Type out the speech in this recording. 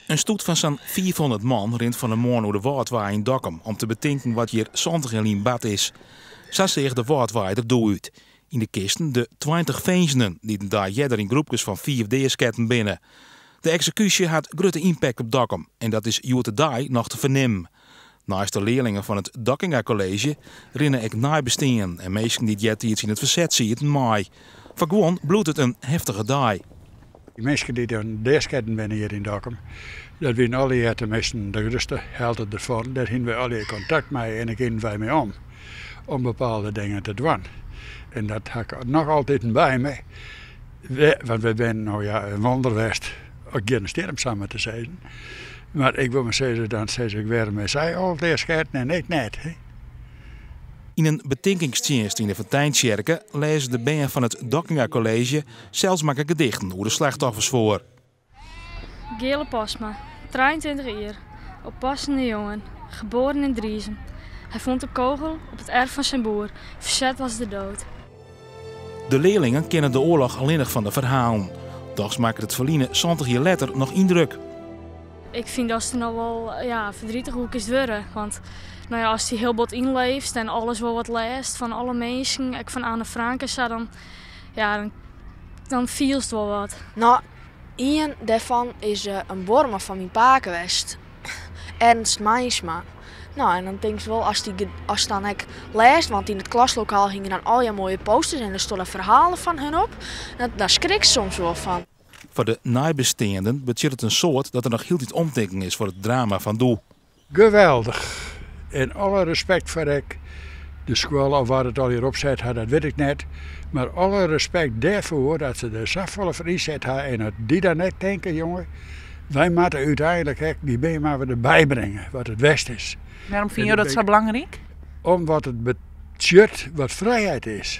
In stoet fan sa'n 500 man rint fan 'e moarn oer de Wâldwei yn Dokkum om te betinken wat hjir 70 jier lyn bard is. Sa seach de Wâldwei der doe út. Yn de kisten de 20 finzenen dy't in dei earder yn groepkes fan fiif deasketten binne. De eksekúsje hat grutte ympakt op Dokkum en dat is hjoed-de-dei noch te fernimmen. Neist de learlingen fan it Dockinga College rinne ek neibesteanden en minsken dy't eartiids yn it ferset sieten mei. Foar guon bliuwt it in heftige dei. Dy minsken dy't dan deasketten binne hjir yn Dokkum, dat wienen allegear teminsten de grutste helte derfan, dêr hienen wy allegear kontakt mei en dêr gienen wy mei om, om bepaalde dingen te dwaan. En dat ha ik noch altiten by my, want wy binne no ja in wonder west, ik gean stean om samar te sizzen. Mar ik wol mar sizze, dan sis ik wêrom is sy al deasketten en ik net. Yn in betinkingstsjinst yn de Fonteintsjerke lêze de bern fan it Dockinga College selsmakke gedichten oer de slachtoffers foar. Geale Postma, 23 jier, oppassende jongen, geboren in Driezum. Hij vond de kogel op het erf van zijn boer. Verzet was de dood. De learlingen kenne de oarloch allinnich fan de ferhalen. Dochs makket it ferline 70 jier letter noch yndruk. Ik fyn datst der noch wol ja, verdrietig oer kinst wurde. Want no ja, ast dy hiel bot ynleefst en alles wol wat lêst fan alle minsken, ek fan Anne Frank en sa, dan, ja, dan, dan fielst wol wat. No, ien dêrfan is in buorman fan myn pake west, Ernst Meinsma. No, en dan tinkst wol, ast dy, ast dan ek lêst, want yn it klaslokaal hingen dan allegear moaie posters en der stonden ferhalen fan hun op, dan, dan skrikst soms wol fan. Foar de neibesteanden betsjut it in soad dat der noch hieltyd omtinken is foar it drama fan doe. Geweldich! En alle respekt foar ek de skoalle of wa't it allegear opset hat, dat wit ik net. Mar alle respekt dêrfoar dat se der safolle foar ynset ha en dat dy dan net tinke, jonge, wy moatte úteinlik ek dy bern mar wer derby bringe wat it west is. Wêrom fine jo dat sa belangryk? Om wat it betsjut wat frijheid is.